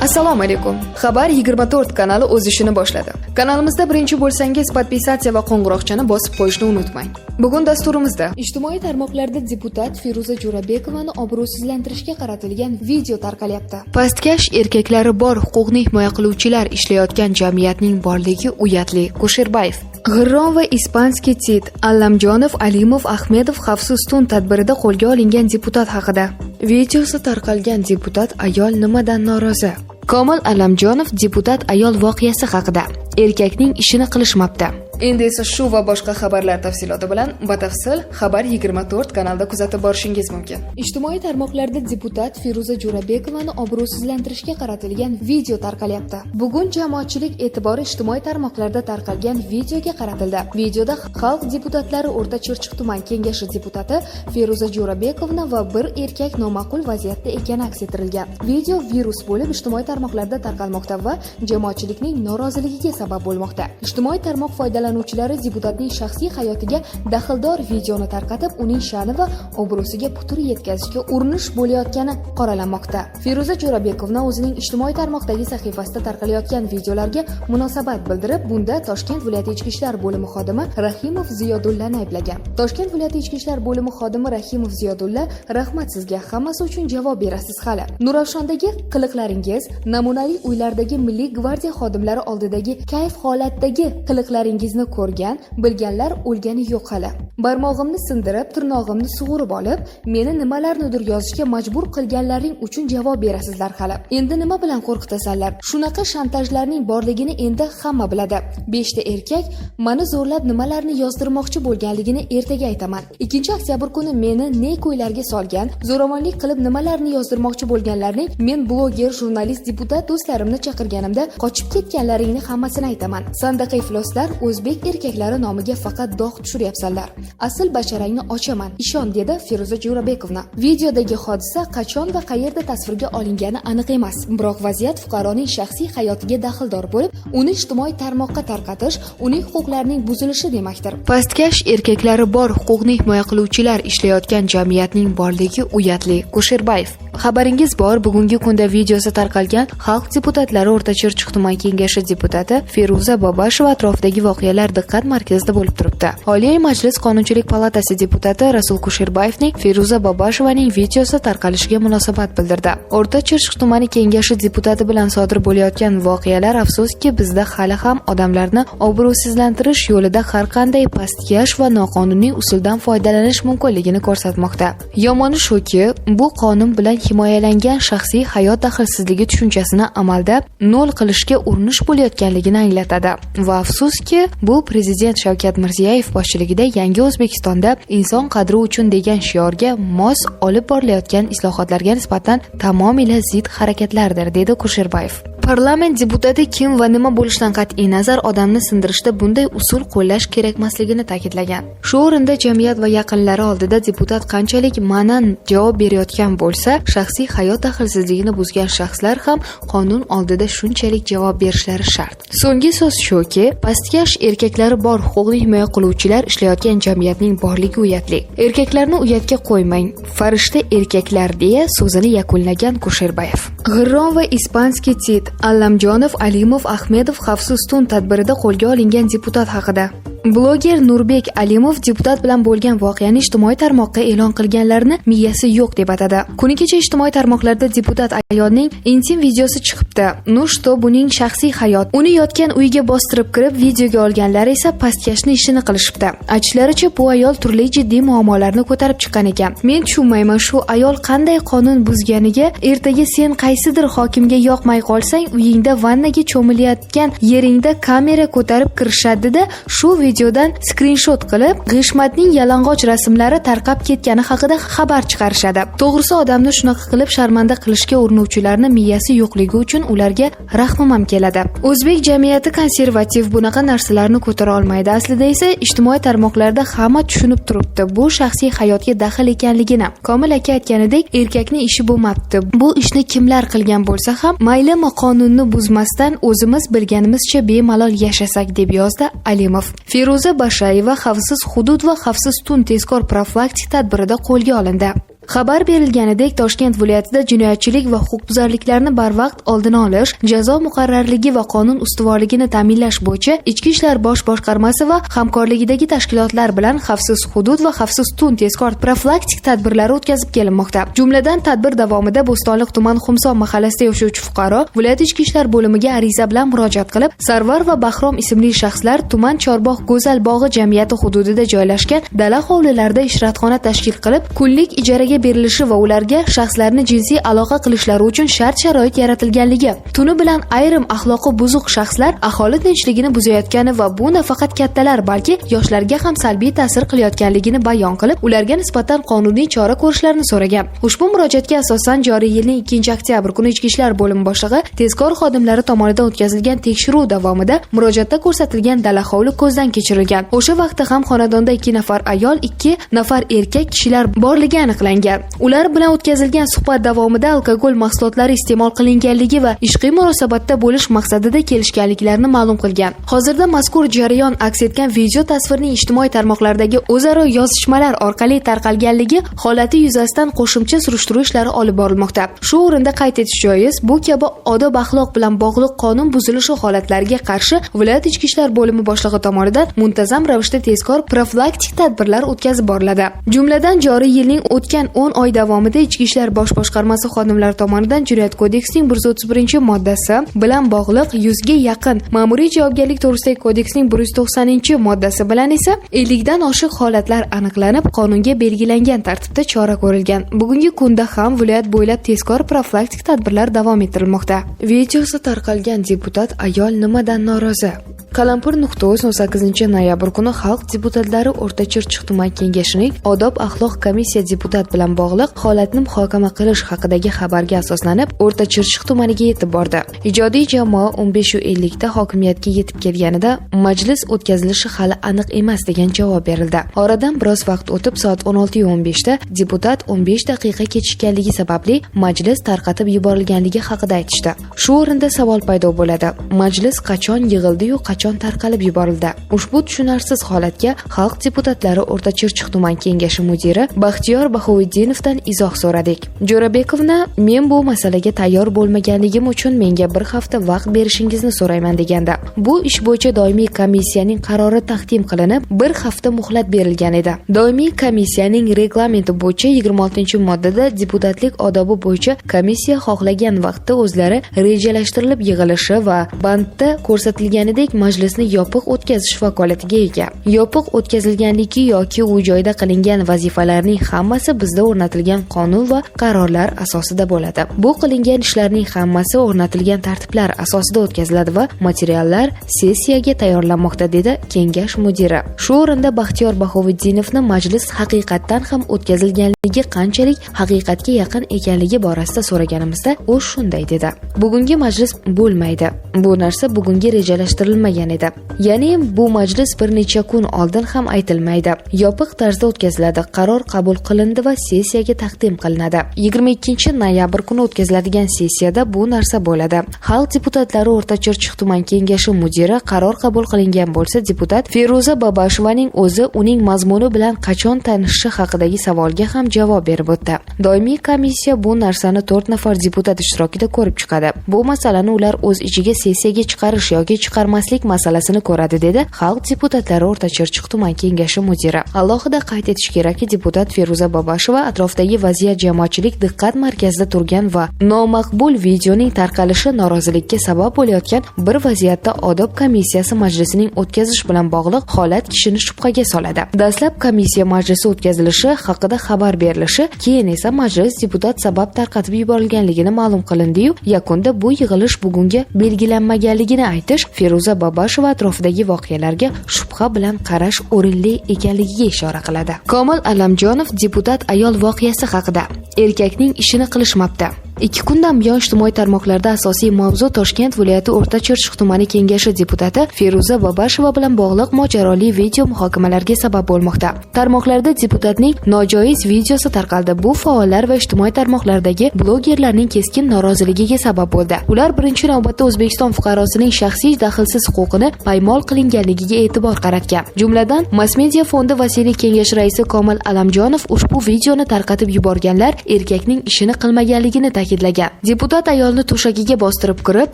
Assalomu alaykum. Xabar 24 kanali o'z ishini boshladi. Kanalimizda birinchi bo'lsangiz, подписаться va qo'ng'iroqchani bosib qo'yishni unutmang. Bugun dasturimizda ijtimoiy tarmoqlarda deputat Feruza Jo'rabekovani obro'sizlantirishga qaratilgan video tarqalyapti. Pastkash erkaklari bor huquqni himoya qiluvchilar ishlayotgan jamiyatning borligi uyatli. Kusherbayev. G'irrom va испанский tit Allamjonov, Alimov, Ahmedov xavfsiz tun tadbirida qo'lga olingan deputat haqida. Videosi tarqalgan deputat ayol nimadan norozi? Komil Allamjonov deputat ayol voqeasi haqida. Erkakning ishini qilishmabdi. Endi esa shu va boshqa xabarlar tafsiloti bilan batafsil Xabar 24 kanalda kuzatib borishingiz mumkin. Ijtimoiy tarmoqlarda deputat Feruza Jo'rabekovani obro'sizlantirishga qaratilgan video tarqalyapti. Bugun jamoatchilik e'tibori ijtimoiy tarmoqlarda tarqalgan videoga qaratildi. Videoda xalq deputatlari O'rta Chirchiq tuman kengashi deputati Feruza Jo'rabekovna va bir erkak noma'qul vaziyatda ekani aks ettirilgan. Video virus bo'lib ijtimoiy tarmoqlarda tarqalmoqda va jamoatchilikning noroziligiga sabab bo'lmoqda. Ijtimoiy tarmoq foydalanuvchilari deputatning shaxsiy hayotiga daxldor videoni tarqatib, uning sha'ni va obro'siga putur yetkazishga urinish bo'layotgani qoralanmoqda. Feruza Jo'rabekovna o'zining ijtimoiy tarmoqdagi sahifasida tarqalayotgan videolarga munosabat bildirib, bunda Toshkent viloyati ichki ishlar bo'limi xodimi Rahimov Ziyodullani ayblagan. Toshkent viloyati ichki ishlar bo'limi xodimi Rahimov Ziyodulla, rahmat sizga, hammasi uchun javob berasiz hali. Nurafshondagi qiliqlaringiz, namunali uylardagi Milliy gvardiya xodimlari oldidagi kayf holatdagi qiliqlaringizni ko'rgan, bilganlar o'lgani yo'q hali. Barmog'imni sindirib, tirnog'imni sug'urib olib, meni nimalarnidir yozishga majbur qilganlaring uchun javob berasizlar hali. Endi nima bilan qo'rqitasanlar? Shunaqa shantajlarning borligini endi hamma biladi. Beshta erkak mani zo'rlab nimalarni yozdirmoqchi bo'lganligini ertaga aytaman. 2 oktyabr kuni meni ne ko'ylarga solgan, zo'ravonlik qilib nimalarni yozdirmoqchi bo'lganlarning, men bloger, jurnalist, deputat do'stlarimni chaqirganimda qochib ketganlaringni hammasini aytaman. Sandaqa ifloslar, o'zbek erkaklari nomiga faqat dog' tushiryapsanlar. Asl basharangni ochaman, ishon, dedi Feruza Jo'rabekovna. Videodagi hodisa qachon va qayerda tasvirga olingani aniq emas, biroq vaziyat fuqaroning shaxsiy hayotiga daxldor bo'lib, uni ijtimoiy tarmoqqa tarqatish uning huquqlarining buzilishi demakdir. Pastkash erkaklari bor huquqni himoya qiluvchilar ishlayotgan jamiyatning borligi uyatli. Kusherbayev. Xabaringiz bor, bugungi kunda videosi tarqalgan xalq deputatlari O'rta Chirchiq tuman kengashi deputati Feruza Bobasheva atrofidagi voqealar diqqat markazida bo'lib turibdi. Oliy Majlis Qonunchilik palatasi deputati Rasul Kusherbayevning Feruza Bobashevaning videosi tarqalishiga munosabat bildirdi. O'rta Chirchiq tumani kengashi deputati bilan sodir bo'layotgan voqealar, afsuski, bizda hali ham odamlarni obro'sizlantirish yo'lida har qanday pastkash va noqonuniy usuldan foydalanish mumkinligini ko'rsatmoqda. Yomoni shuki, bu qonun bilan himoyalangan shaxsiy hayot daxlsizligi tushunchasini amalda nol qilishga urinish bo'layotganligini anglatadi. Va afsuski, bu prezident Shavkat Mirziyoyev boshchiligida yangi O'zbekistonda inson qadri uchun degan shiorga mos olib borilayotgan islohotlarga nisbatan tamomila zid harakatlardir, dedi Kusherbayev. Parlament deputati kim va nima bo'lishidan qat'iy nazar odamni sindirishda bunday usul qo'llash kerakmasligini ta'kidlagan. Shu o'rinda jamiyat va yaqinlari oldida deputat qanchalik ma'nan javob berayotgan bo'lsa, shaxsiy hayot daxlsizligini buzgan shaxslar ham qonun oldida shunchalik javob berishlari shart. So'nggi so'z shuki, pastkash erkaklari bor huquqni himoya qiluvchilar ishlayotgan jamiyatning borligi uyatli. Erkaklarni uyatga qo'ymang, farishta erkaklar, deya so'zini yakunlagan Kusherbayev. G'irrom va испанский tit Allamjonov, Alimov, Ahmedov xavfsiz tun tadbirida qo'lga olingan deputat haqida. Bloger Nurbek Alimov deputat bilan bo'lgan voqeani ijtimoiy tarmoqqa e'lon qilganlarni miyasi yo'q deb atadi. Kuni kecha ijtimoiy tarmoqlarda deputat ayolning intim videosi chiqibdi. Ну что, buning shaxsiy hayot. Uni yotgan uyiga bostirib kirib videoga olganlar esa pastkashni ishini qilishibdi. Aytishlaricha, bu ayol turli jiddiy muammolarni ko'tarib chiqqan ekan. Men tushunmayman, shu ayol qanday qonun buzganiga. Ertaga sen qaysidir hokimga yoqmay qolsang, uyingda vannaga cho'milayotgan yeringda kamera ko'tarib kirishadida, shu videodan skrinshot qilib, G'ishmatning yalang'och rasmlari tarqab ketgani haqida xabar chiqarishadi. To'g'risi, odamni shunaqa qilib sharmanda qilishga urinuvchilarni miyasi yo'qligi uchun ularga rahmim ham keladi. O'zbek jamiyati konservativ, bunaqa narsalarni ko'tara olmaydi. Aslida esa ijtimoiy tarmoqlarda hamma tushunib turibdi bu shaxsiy hayotga daxl ekanligini. Komil aka aytganidek, erkakni ishi bo'lmabdi. Bu ishni kimlar qilgan bo'lsa ham, maylimi, qonunni buzmasdan o'zimiz bilganimizcha bemalol yashasak, deb yozdi Alimov. Feruza Bashayeva xavfsiz hudud va xavfsiz tun tezkor profilaktik tadbirida qo'lga olindi. Xabar berilganidek, Toshkent viloyatida jinoyatchilik va huquqbuzarliklarni barvaqt oldini olish, jazo muqarrarligi va qonun ustuvorligini ta'minlash bo'yicha Ichki ishlar bosh boshqarmasi va hamkorligidagi tashkilotlar bilan xavfsiz hudud va xavfsiz tun tezkor profilaktik tadbirlari o'tkazib kelinmoqda. Jumladan, tadbir davomida Bo'stonliq tuman Xumson mahallasida yashovchi fuqaro viloyat ichki ishlar bo'limiga ariza bilan murojaat qilib, Sarvar va Bahrom ismli shaxslar tuman Chorbog' Go'zal bog'i jamiyati hududida joylashgan dala hovlilarida ishratxona tashkil qilib, kunlik ijaraga berilishi va ularga shaxslarni jinsiy aloqa qilishlari uchun shart-sharoit yaratilganligi, tuni bilan ayrim axloqi buzuq shaxslar aholi tinchligini buzayotgani va bu nafaqat kattalar, balki yoshlarga ham salbiy ta'sir qilayotganligini bayon qilib, ularga nisbatan qonuniy chora ko'rishlarini so'ragan. Ushbu murojaatga asosan joriy yilning 2-oktyabr kuni Ichki ishlar bo'limi boshlig'i tezkor xodimlari tomonidan o'tkazilgan tekshiruv davomida murojaatda ko'rsatilgan dala hovli ko'zdan kechirilgan. O'sha vaqtda ham xonadonda 2 nafar ayol, 2 nafar erkak kishilar borligi aniqlangan. Ular bilan o'tkazilgan suhbat davomida alkogol mahsulotlari iste'mol qilinganligi va ishqiy munosabatda bo'lish maqsadida kelishganliklarini ma'lum qilgan. Hozirda mazkur jarayon aks etgan video tasvirning ijtimoiy tarmoqlardagi o'zaro yozishmalar orqali tarqalganligi holati yuzasidan qo'shimcha surishtiruv ishlari olib borilmoqda. Shu o'rinda qayd etish joiz, bu kabi odob axloq bilan bog'liq qonun buzilishi holatlariga qarshi viloyat ichki ishlar bo'limi boshlig'i tomonidan muntazam ravishda tezkor profilaktik tadbirlar o'tkazib boriladi. Jumladan, joriy yilning o'tgan 10 oy davomida Ichki ishlar bosh boshqarmasi xodimlari tomonidan Jinoyat kodeksining 131-moddasi bilan bog'liq 100 ga yaqin, Ma'muriy javobgarlik to'g'risidagi kodeksning 190-moddasi bilan esa 50 dan oshiq holatlar aniqlanib, qonunga belgilangan tartibda chora ko'rilgan. Bugungi kunda ham viloyat bo'ylab tezkor profilaktik tadbirlar davom ettirilmoqda. Videosi tarqalgan deputat ayol nimadan norozi? Qalampir.uz 18 noyabr kuni xalq deputatlari O'rta Chirchiq tuman kengashining odob axloq komissiya deputat bilan bog'liq holatni muhokama qilish haqidagi xabarga asoslanib O'rta Chirchiq tumaniga yetib bordi. Ijodiy jamoa 15:50 da hokimiyatga yetib kelganida majlis o'tkazilishi hali aniq emas degan javob berildi. Oradan biroz vaqt o'tib, soat 16:15 da deputat 15 daqiqa kechikkanligi sababli majlis tarqatib yuborilganligi haqida aytishdi. Shu o'rinda savol paydo bo'ladi. Majlis qachon yig'ildi-yu, qachon tarqalib yuborildi? Ushbu tushunarsiz holatga xalq deputatlari O'rta Chirchiq tuman kengashi mudiri Baxtiyor Bahoviddinovdan izoh so'radik. Jo'rabekovna, men bu masalaga tayyor bo'lmaganligim uchun menga bir hafta vaqt berishingizni so'rayman deganda. Bu ish bo'yicha doimiy komissiyaning qarori taqdim qilinib, bir hafta muhlat berilgan edi. Doimiy komissiyaning reglamenti bo'yicha 26-moddada deputatlik odobi bo'yicha komissiya xohlagan vaqtda o'zlari rejalashtirilib yig'ilishi va bandda ko'rsatilganidek majlisni yopiq o'tkazish vakolatiga ega. Yopiq o'tkazilganligi yoki u joyda qilingan vazifalarning hammasi bizda o'rnatilgan qonun va qarorlar asosida bo'ladi. Bu qilingan ishlarning hammasi o'rnatilgan tartiblar asosida o'tkaziladi va materiallar sessiyaga tayyorlanmoqda, dedi kengash mudiri. Shu o'rinda Baxtiyor Bahoviddinovni majlis haqiqatdan ham o'tkazilganligi qanchalik haqiqatga yaqin ekanligi borasida so'raganimizda u shunday dedi: Bugungi majlis bo'lmaydi. Bu narsa bugunga rejalashtirilmagan edi. Ya'ni bu majlis bir necha kun oldin ham aytilmaydi. Yopiq tarzda o'tkaziladi. Qaror qabul qilindi va sessiyaga taqdim qilinadi. 22 noyabr kuni o'tkaziladigan sessiyada bu narsa bo'ladi. Xalq deputatlari O'rta Chirchiq tuman kengashi mudiri qaror qabul qilingan bo'lsa, deputat Feruza Babashovaning o'zi uning mazmuni bilan qachon tanishishi haqidagi savolga ham javob berib o'tdi. Doimiy komissiya bu narsani 4 nafar deputat ishtirokida ko'rib chiqadi. Bu masalani ular o'z ichiga sessiyaga chiqarish yoki chiqarmaslik masalasini ko'radi, dedi xalq deputatlari O'rta Chirchiq tuman kengashi mudiri. Alohida qayd etish kerakki, deputat Feruza Babashova atrofdagi vaziyat jamoatchilik diqqat markazida turgan va nomaqbul videoning tarqalishi norozilikka sabab bo'layotgan bir vaziyatda odob komissiyasi majlisining o'tkazish bilan bog'liq holat kishini shubhaga soladi. Dastlab komissiya majlisi o'tkazilishi haqida xabar berilishi, keyin esa majlis deputat sabab tarqatib yuborilganligini ma'lum qilindi-yu, yakunda bu yig'ilish bugunga belgilanmaganligini aytish Feruza Babashova atrofidagi voqealarga shubha bilan qarash o'rinli ekanligiga ishora qiladi. Komil Allamjonov deputat ayol voqeasi haqida: Erkakning ishini qilishmabdi. 2 kundan buyon ijtimoiy tarmoqlarda asosiy mavzu Toshkent viloyati O'rta Chirchiq tumani kengashi deputati Feruza Babasheva bilan bog'liq mojaroli video muhokamalarga sabab bo'lmoqda. Tarmoqlarda deputatning nojoiz videosi tarqaldi. Bu faollar va ijtimoiy tarmoqlardagi blogerlarning keskin noroziligiga sabab bo'ldi. Ular birinchi navbatda O'zbekiston fuqarosining shaxsiy daxlsiz huquqi huquqini paymol qilinganligiga e'tibor qaratgan. Jumladan, Mass Media fondi vasiylik kengashi raisi Komil Alamjonov ushbu videoni tarqatib yuborganlar erkakning ishini qilmaganligini ta'kidlagan. Deputat ayolni to'shagiga bostirib kirib,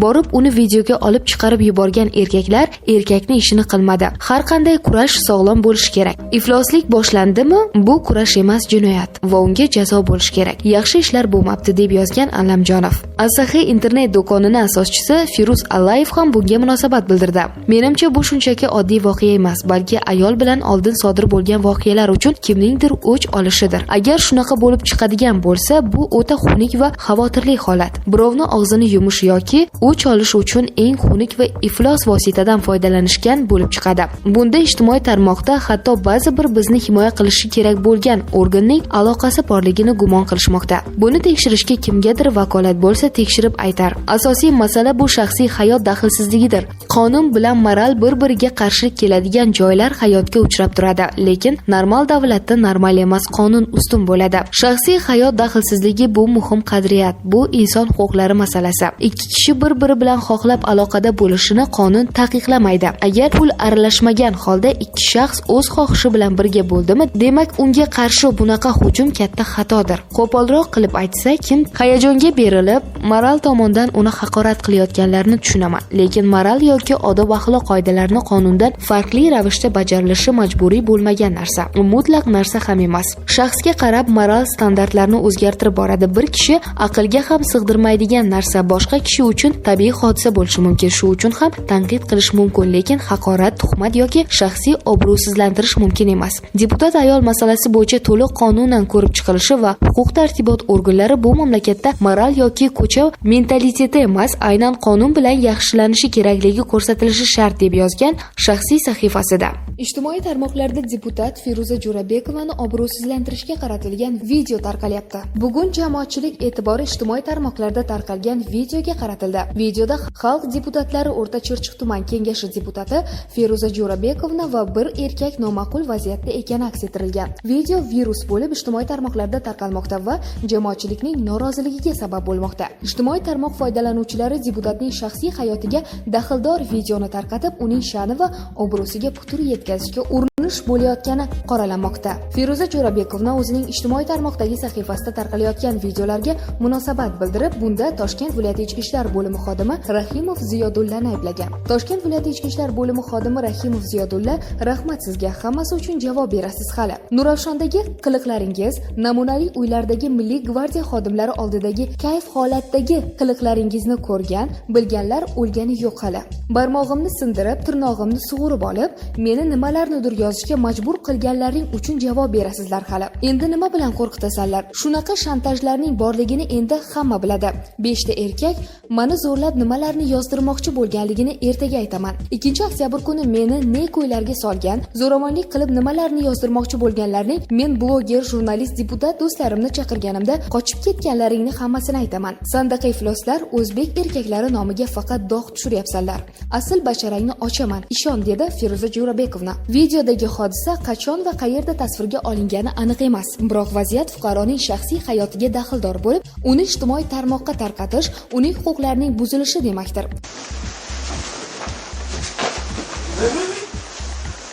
borib uni videoga olib chiqarib yuborgan erkaklar erkakni ishini qilmadi. Har qanday kurash sog'lom bo'lishi kerak. Ifloslik boshlandimi, bu kurash emas, jinoyat va unga jazo bo'lishi kerak. Yaxshi ishlar bo'lmabdi, deb yozgan Allamjonov. Asahi internet do'konini asoschisi Firuz Allayev ham bunga munosabat bildirdi. Menimcha, bu shunchaki oddiy voqea emas, balki ayol bilan oldin sodir bo'lgan voqealar uchun kimningdir o'ch olishidir. Agar shunaqa bo'lib chiqadigan bo'lsa, bu o'ta xunuk va xavotirli holat. Birovni og'zini yumish yoki o'ch olish uchun eng xunuk va iflos vositadan foydalanishgan bo'lib chiqadi. Bunda ijtimoiy tarmoqda hatto ba'zi bir bizni himoya qilishi kerak bo'lgan organning aloqasi borligini gumon qilishmoqda. Buni tekshirishga kimgadir vakolat bo'lsa, tekshirib aytar. Asosiy masala bu shaxsiy hayot daxlsizligidir. Qonun bilan moral bir-biriga qarshi keladigan joylar hayotga uchrab turadi, lekin normal davlatda normal emas qonun ustun bo'ladi. Shaxsiy hayot daxlsizligi bu muhim qadriyat, bu inson huquqlari masalasi. Ikki kishi bir-biri bilan xohlab aloqada bo'lishini qonun taqiqlamaydi. Agar pul aralashmagan holda ikki shaxs o'z xohishi bilan birga bo'ldimi, demak unga qarshi bunaqa hujum katta xatodir. Qo'polroq qilib aytsa, kim hayajonga berilib, moral tomondan uni haqorat qilayotganlarni tushunaman, lekin moral yoki odob axloq qoidalarini qonundan farqli ravishda bajarilishi majburiy bo'lmagan narsa, u mutlaq narsa ham emas. Shaxsga qarab moral standartlarni o'zgartirib boradi. Bir kishi aqlga ham sig'dirmaydigan narsa boshqa kishi uchun tabiiy hodisa bo'lishi mumkin. Shu uchun ham tanqid qilish mumkin, lekin haqorat, tuhmat yoki shaxsiy obro'sizlantirish mumkin emas. Deputat ayol masalasi bo'yicha to'liq qonunan ko'rib chiqilishi va huquq tartibot organlari bu mamlakatda moral yoki ko'cha mentaliteti emas, aynan qonun bilan yaxshilanishi kerakligi ko'rsatilishi shart, deb yozgan shaxsiy sahifasida. Ijtimoiy tarmoqlarda deputat Feruza Jo'rabekovani obro'sizlantirishga qaratilgan video tarqalyapti. Bugun jamoatchilik e'tibori ijtimoiy tarmoqlarda tarqalgan videoga qaratildi. Videoda xalq deputatlari O'rta Chirchiq tuman kengashi deputati Feruza Jo'rabekovna va bir erkak noma'qul vaziyatda ekani aks ettirilgan. Video virus bo'lib ijtimoiy tarmoqlarda tarqalmoqda va jamoatchilikning noroziligiga sabab bo'lmoqda. Ijtimoiy tarmoq foydalanuvchilari deputatning shaxsiy hayotiga daxldor videoni tarqatib, uning sha'ni va obro'siga putur yetkazishga urinish bo'layotgani qoralanmoqda. Feruza Jo'rabekovna o'zining ijtimoiy tarmoqdagi sahifasida tarqalayotgan videolarga munosabat bildirib, bunda Toshkent viloyati ichki ishlar bo'limi xodimi Rahimov Ziyodullani ayblagan. Toshkent viloyati ichki ishlar bo'limi xodimi Rahimov Ziyodulla, rahmat sizga, hammasi uchun javob berasiz hali. Nurafshondagi qiliqlaringiz, namunali uylardagi Milliy gvardiya xodimlari oldidagi kayf holatdagi qiliqlaringizni ko'rgan, bilganlar o'lgani yo'q hali. Barmog'imni sindirib, tirnog'imni sug'urib olib, meni nimalarnidir yozishga majbur qilganlaring uchun javob berasizlar hali. Endi nima bilan qo'rqitasanlar? Shunaqa shantajlarning borligini endi hamma biladi. 5 ta erkak mani zo'rlab nimalarni yozdirmoqchi bo'lganligini ertaga aytaman. 2 oktyabr kuni meni ne ko'ylarga solgan, zo'ravonlik qilib nimalarni yozdirmoqchi bo'lganlarning, men bloger, jurnalist, deputat do'stlarimni chaqirganimda qochib ketganlaringni hammasini aytaman. Sandaqa ifloslar, o'zbek erkaklari nomiga faqat dog' tushiryapsanlar. Asl basharangni ochaman, ishon, dedi Feruza Jo'rabekovna. Videodagi hodisa qachon va qayerda tasvirga olingani aniq emas, biroq vaziyat fuqaroning shaxsiy hayotiga daxldor bo'lib, uni ijtimoiy tarmoqqa tarqatish uning huquqlarining buzilishi demakdir.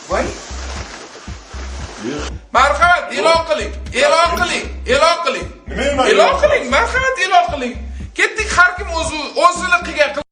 Voy. Marhamat, e'lon qiling. E'lon qiling. E'lon qiling. Nima? E'lon qiling. Marhamat, e'lon qiling. Ketdik, har kim o'zi o'zini qilgan.